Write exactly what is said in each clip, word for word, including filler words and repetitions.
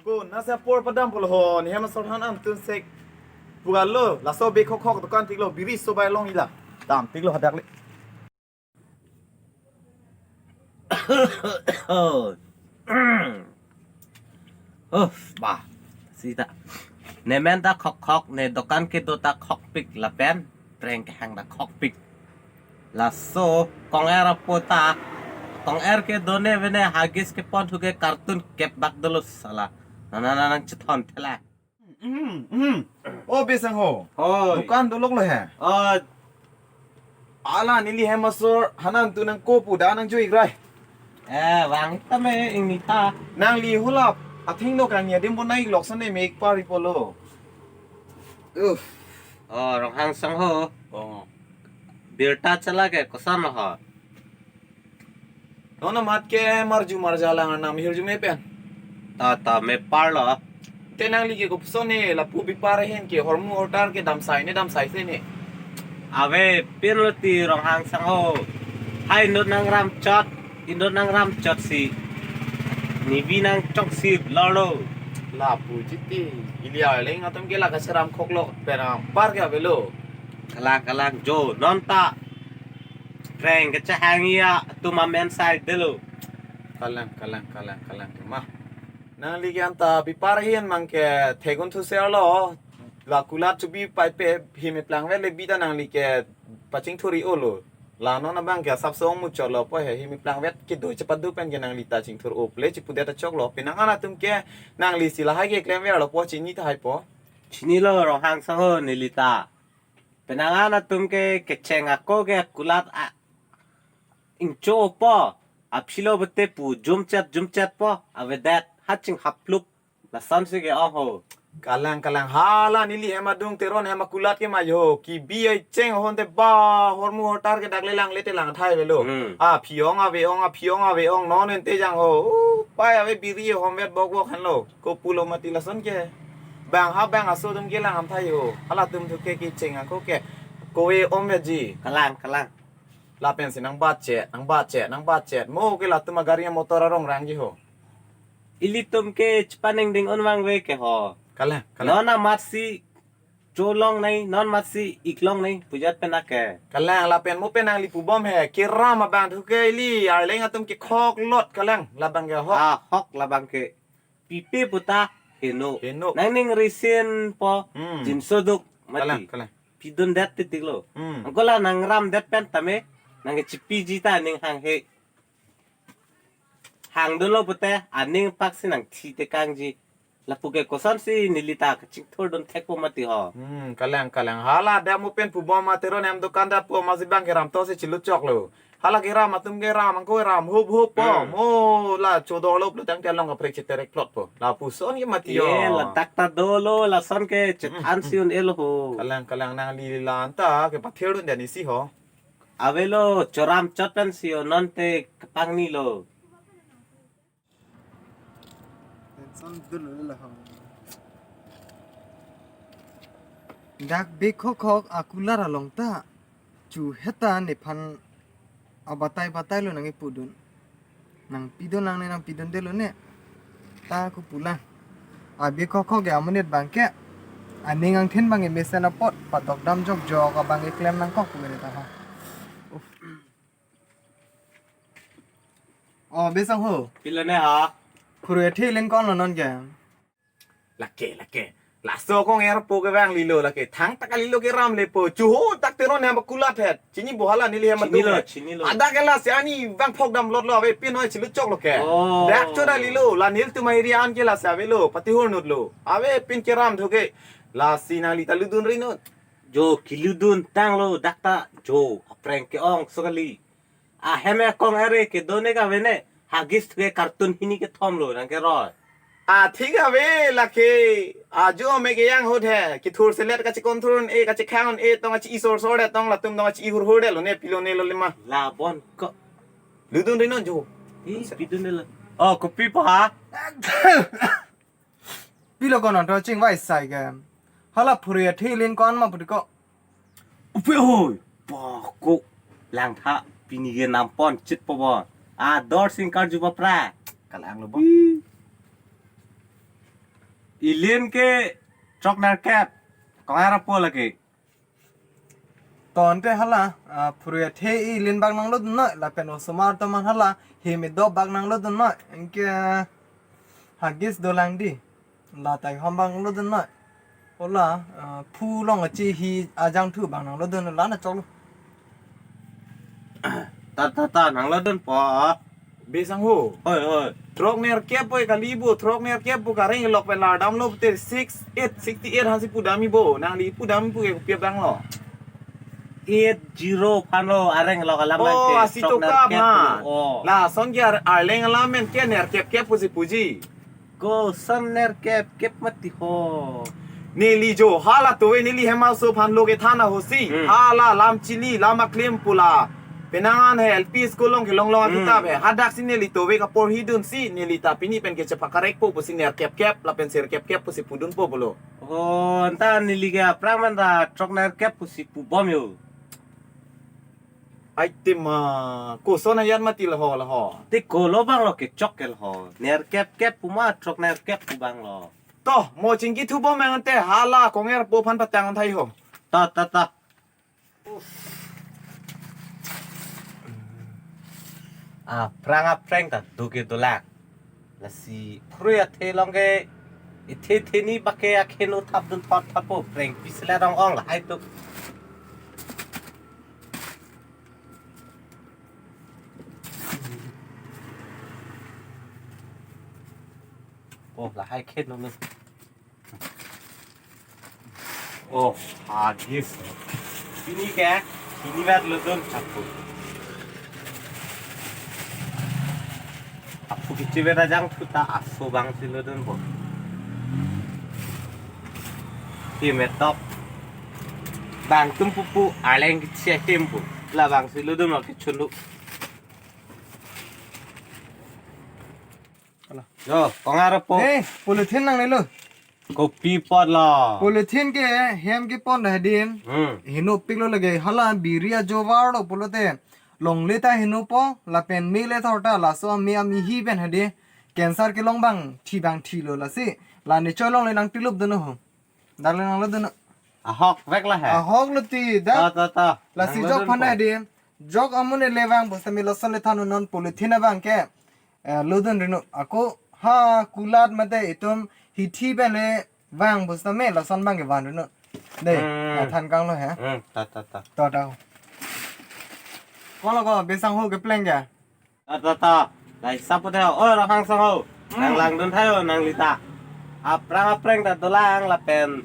Ko nasi apor padam pulo ho, ne hem asor han an tun sek. Pugal lo, laso bek khokhok dokan tik lo, biri sobai long ila. Dam tik lo hadak le. Oh, bah, sita. Ne men ta khokhok, ne dokan kedo ta khokpik lapen, preng kehang ta khokpik. Laso kong-er apo ta, kong-er kedo ne vene Huggies kepon thu ke carton kep bak dolo sala. Nana nang chethon thela. Hmm, hmm. O Besang ho. Hoi. Dukan dolok lo he. Oh. Ala neli hem asor han an tu nang kopu da nang juik rai. Eh, vang tame ingni ta. Nangli hulap. Athing lo kang ya dim bonai lok sane mek pari polo. Uff. Oh, Ronghang sang ho. Oh. Birta chala ke kosan lo ho. Non amat ke marju marja lang nam hirjume pen. Ta ta me parlo. Te nangli ke kopuson ne lapu bipar ahin ke hormu hortar ke damsai ne damsai se ne. Ave pin lo ti Ronghang sang ho. Hai inut nang ram chot, inut nang ram chot si. Nibi nang chok si lolo. Lapu jiti. Ili arleng atum ke la kaseram khoklo pen ampar ke avelo. Kalang kalang jo non ta. Preng kechahang iya atum amen sai delo. Kalang, kalang, kalang, kalang ke ma. Nangli ke anta bipar ahin mang ke thegun thu ser lo. La kulat chubi pai pe him eplang vet le bita nangli ke pachingthur i-o lo. La non abang ke asap song muchot lo po he him eplang vet kedo chepadu pen ke nangli ta chingthur-o ple chipudet ta chok lo. Penang an atum ke nangli si lahai ke klem ver lo po chini ta hai po. Chini lo Ronghang sang ho neli ta. Penang an atum ke kecheng ako ke kulat a ingcho po. Aphi lo bete pu jumchet jumchet po. Avedet haching haplup. Lason si ke ong ho. Kalang kalang hala neli hem adung Teron hem akulat ke ma jo. Kibi ai cheng hon te ba hormu hortar ke dak le lang le te lang thai velo. Hmm. Aphi ong ave ong aphi ong ave ong non ente jang ho. Uh, pai ave biri hom vet bok bok han lo. Kopulo mati lason ke. Bang ha bang aso atum ke lang ham thai ho. Hala atum thu ke kecheng ako ke. Kowe om ya ji. Kalang kalang. Lapen si nang bachet, nang bachet, nang bachet. Mo ke latum agari amotor arong rang ji ho. Ilitum ke chepaningding un vangve ke ho. Kalang, kalang. Non amat si cholong nai, non amat si iklong nai, pujat pen ake. Kalang lapen mo pen nangli pubom he. Keram abang thu ke ili arleng atum ke khoklot kalang labang ke ho. Ah, hok labang ke. Pipe puta heno. Heno. Nang ning risin po Hmm. Jinsoduk mati. Kalang, kalang. Pidun det titik lo. Hmm. Angkola nang ram det pen tame nang ke chipi jita ning hang he. Hang dolo pute aning pak si nang thi tekang ji. Lapu ke koson si neli ta kachingthur dun thek po mati ho. Hmm, kalang, kalang. Hala da mo pen pubom ma Teron hem dukan da po ma si bang ke ram to si chilut chok lo. Hala ke ram atum ke ram angko ram hup hup po. Hmm. Mo la chodor lo plutang te long kaprek cheterek plot po. Lapuson ke mati yo. Ye, ladak ta dolo, lason ke chethan Hmm, hmm. Si un el ho. Kalang, kalang nangli la anta ke pathir dun dan isi ho. Avelo, choram chot pen si ho, non te kapangni lo. Tension dolo la ho. Dak bek khokhok akular along ta. Chu heta nephan abatai batai lo nang ipudun. Nang pidun nang ne nang pidun delo ne. Ta kopulang. Abi khokhok ya amonit bang ke. Aning angthin bang ke mesen apot patok dam jok jok abang ke klem nangkok pu ta ha. Uff. Oh, Besang ho. Pilo ne ha. Khuru ethi len kon lo non ke. Lake, lake. Laso kong-er po ke vang lilo lake. Thangta kalilo ke ram le po. Chuho tak Teron hem kulat het. Chini bo hala neli hem Chini lo, tu. Chini lo. Ada ke la si ani vang phok dam lot lo ave pin noi chilut chok lo ke. Oh. Dak choda lilo. La nelitum area an ke la si avelo. Patihur nut lo. Ave pin ke ram thu ke. La si nangli ta ludun ri nut. Jo kiludun tang lo dak ta jo. Apreng ke ong so kali. Ahem e kong-er ke done ka vene. Huggies thu ke carton hini kethom lo nang ke roi. A thik ave lake. Ajo me ke yang hot he. Kithur selet kachi control e kachi khang e tong kachi isor sor de tong latum tong kachi ihur hur de lo ne pilo ne lo lima. La bon ko. Ludun ri non jo. Ih, pidun de lo. Oh, kopi pa. Pilo konon to chingvai sai ke. Hala phuri athi lin kon ma putiko. Upe hoi. Pa ko. Langtha pini ke nampon chit po bo. Ador singkar juba pra. Kalang lo bo. Hmm. Ilin ke throk nerkep. Kong ara po lagi. Tangte hala, ah, phurui athe ilin bak nanglodun noi, lapen osomar atum aphan hala, him idop bak nanglodun noi, anke hagis dolang di, la tai hom bak nanglodun noi. Ola, ah, phu long achi hi ajangthu bak nanglodun la na choklo. Ta, ta, ta, nanglodun po. Besang ho. Hoi, hoi. Throk nerkep po kali bo, throk nerkep po kareng lok pen lar damlo pute six eight, sixty eight hansi pudam-i bo. Nangli pudam pu ke kopi abang lo. Eight zero aphan lo areng lok alam. Oh, ante, asi throk to kap nerkep na. Po. Oh. Lason ke ar-, arleng alam pen ke nerkep kep pusi puji. Koson nerkep kep mati ho. Neli jo hala towe neli hem aso aphan lo kethan ahutsi. Hmm. Hala lam chili lam aklim pula. Penang an he L P school along kelong long Hmm. akitap he. Hadaksi neli towe kaporhidunsi neli ta pini pen kechepakarek po pusi nerkep kep lapen serkep kep pusi pudun po pulo. Oh, anta neli ke aphrang man ta throk nerkep pusi pubom yo. Ai te ma, koson ayat mati laho laho. Te kolo abang lo kechok ke laho. Nerkep kep pu ma throk nerkep pu abang lo. To, mo chingki thu bom ante hala konger po aphan patang thai ho. Ta, ta, ta. Aphrang aphrang ta do ke dolang. Lasi phurui athe along ke ithe theni bak ke akheno thapdun thot thot po preng pisle rong ong lahai tuk. Oh, lahai kheno ni. Oh, hagis. Pini ke, pini vat lodun aphu. Aphu kichi bera jangthu ta aso abangsi lodun bo. Ki metok. Bang tum pupu arleng kichi ahem bo. Labangsi lodun lo kichundu. Alo. Yo, kong ara po. Eh, polythene nangnelo. Kopi apot lo. Polythene ke hem kepon dah din. Hmm. Heno piklo lake hala biri ajovar lo pulote. Longle ta heno po, lapen mele thorta laso ami ami hi pen hadi. Cancer kelong bang, thi bang thilo lasi. La ne cholong le nangtilupdun ho. Dak le nanglodun. Ahok vek la he. Ahok lo ti, dak. Ta, ta, ta. Lasi nanglodun jok aphan po. Hadi. Jok amun le vang pusitame lason le than non polythene abang ke. Eh, lodun rinu. Ako ha kulat mate itum hithi pen le vang pusitame lason abang ke van rinu. Dei, Hmm. eh, than kanglo he. Hmm, ta, ta, ta. To, to. Kolo ko besang ho kepleng ke? Ta, ta, ta. Lai sapu tha. Oi, Rohang sang ho. Hmm. Nanglangdun tha ho, nangli ta. Aphrang aphrang ta dolang lapen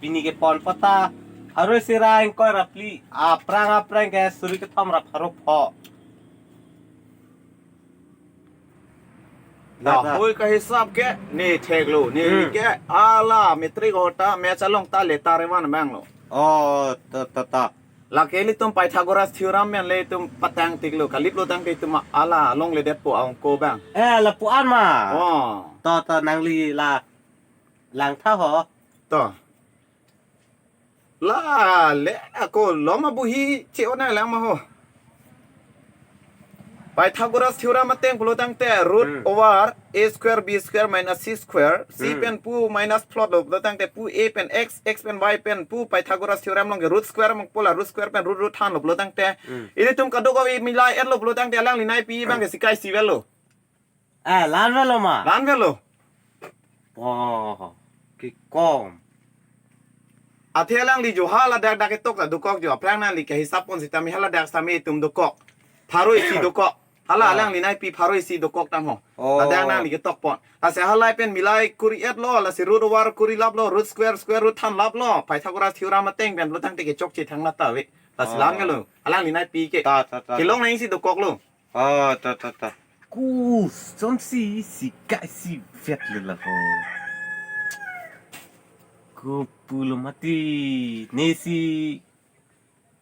pini kepon apot ta. Harui sira ingkoi ra phli. Aphrang aphrang ke suri kethom ra pharo pho. Lahai kahisap ke ne theklo, ne Hmm. ke ala matric ahut ta maths along ta letter evan abang lo. Oh, ta, ta, ta. Lake ilitum Pythagoras theorem pen le itum patang tiklo, kaliplo tangte itum ala longledetpo angko abang. Eh, lapu-an ma. Oh. To, to, nangli la langtha ho. To. La, le, ako loma buhi che-o nanglang ma ho. Pythagoras theorem ateng pulo tangte root Hmm. over a square b square minus c square, c Hmm. pen pu minus plot lo pulo tangte pu a pen x, x pen y pen pu Pythagoras theorem along ke root square mangpo la root square pen root root thanlo pulo tangte. Hmm. Ilitum kadokave milai-etlo pulo tangte alangli naipi abang ke sikai si avelo. Eh, la-an avelo ma? La-an avelo. Oh, kekom. Athe alangli jo hala dak dak ketok ta dokok jo. Aphrang nangli kahisap pon sitame hala dak sitame itum dokok. Pharo isi dokok. Hala Ah. alangli naipi pharo isi dokok tang ho. Oh. Ladak nangli ketok pon. Lasi hala pen milai kuri-etlo, lasi root over kuri laplo, root square square root than laplo. Pythagoras theorem ateng pen lo tangte kechokche thang na ta ave. Lasi Oh. la-an avelo. Alangli naipi ke. Ta, ta, ta, ta. Kelong nang isi dokoklo. Oh, ta, ta, ta. Kosonsi sikai si vet le laho. Kopulo mati. Nesi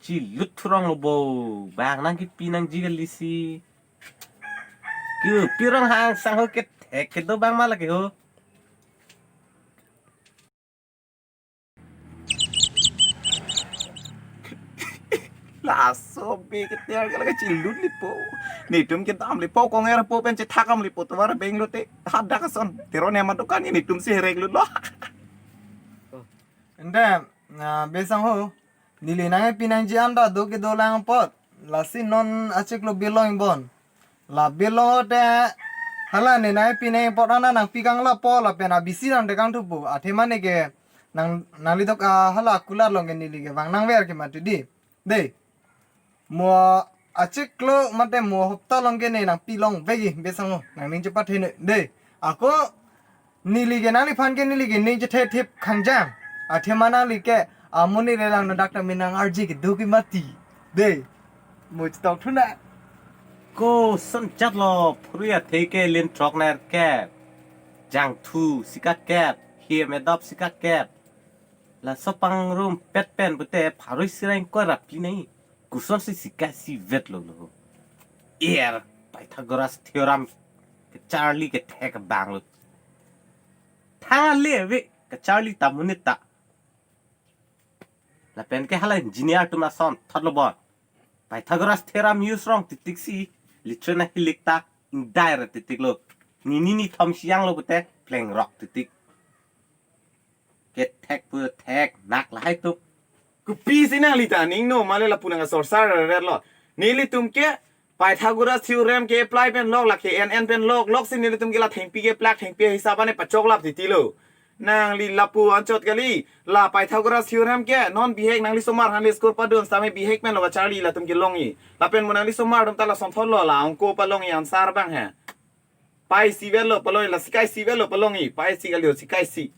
chilut thurong lo bo. Bang nangkipi nangji kali si. Ke pirong hang sang ho ke thek kedo bang ma lake ho. Laso be keter ke lake chilut lipo. Netum kedam lipo, kong er po pen chethak am lipo, tovar beng lote hadak ason. Teron ema dokan netum si herek lut lo. Ente, na besang ho. Neli nangpi nangji anda do kedo lang apot. Lasi non achiklo belong bon. La belong te hala ne nangpi nangpot ana nangpi kanglapo lapen abisi nang dekang thupo. Athema ne ke nang nangli dok a hala kulat along ke neli ke vang nangver ke mati di. Dei. Mo achiklo mate mo hopta along ke ne nangpi long vegi besang ho. Nangning chepathe ne. Dei. Ako neli ke nangliphan ke neli ke ning chethe thip khangjang. Athema nangli ke amonit le lang no doctor me nang arji ke do ke mati. Dei. Mo chitok thuna. Koson chatlo phurui athe ke lin throk ner kep. Jangthu si kakep. Hiem edop si kakep. Laso pangrumpet pen pute pharo isi ra ingkoi ra pli nai. Kosonsi sikai si vetlo lo. Er Pythagoras theorem kacharli kethek abang lo. Thang ale ave kacharli ta monit ta. Lapen ke hala engineer atum asonthot lo bon. Pythagoras theorem use rong titik si litre na hilik ta ingdai ra titik lo. Nini ni thom siang lo pute pleng rok titik. Kethek pu thek nak lahai tuk. Kopisi nangli ta ning no male lapu nang asor sar rer lo. Nelitum ke Pythagoras theorem ke apply pen lok, lake N N pen lok, lok si nelitum ke la thengpi keplak, thengpi hisab ane pachok lap titi lo. Nangli lapu anchot kali, la Pythagoras theorem ke non bihek nangli somar han le score padun same bihek pen lo kacharli latum ke longji. Lapen mo nangli somar atum ta lasonthot lo la angko palongji answer abang he. Pai isi vet lo palongji, la sikai isi vet lo palongji, pai isi kali ho, sikai isi.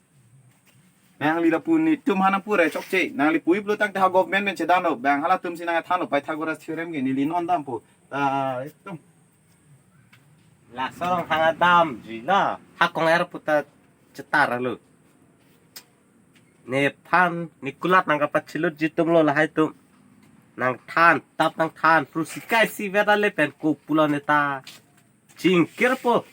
Nangli lapu netum han apura chokche, nangli pui plo tangte ha government pen chedan lo, bang halatum si nang than lo Pythagoras theorem ke neli non dampo. Ta itum. Laso rong hang adam ji la, ha kong er puta chetar lo. Nephan, nekulat nang kapachilutji atum lo lahai atum. Nangthan, tap nangthan, phru sikai isi vet ale pen ko pulo neta. Chingkir po.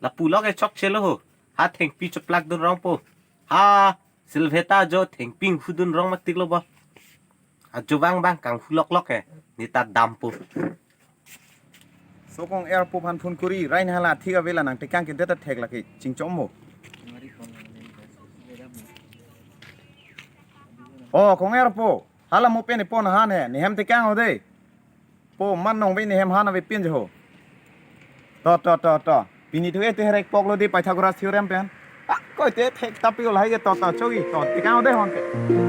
Lapu lo ke chokche lo ho. Ha thengpi cheplak dun rong po. Ha silveta jo thengpi hudun rong matik lo bo. Ajo bang bang kanghu lok lok ke. Neta dampo. So kong er po aphan phone kuri, rain hala thik avela nang tekang ke deta thek lake chingchom mo. Oh, kong er po. Hala mo pen ipon han he, nehem tekang ho de. Po man nong ve nehem han ave pin je ho. To, to, to, to. Pini thu e te herek pok lo di Pythagoras theorem pen. Ah, koi te thek tapi ul hai ke to, to, chogi, to, tekang ho de hon ke.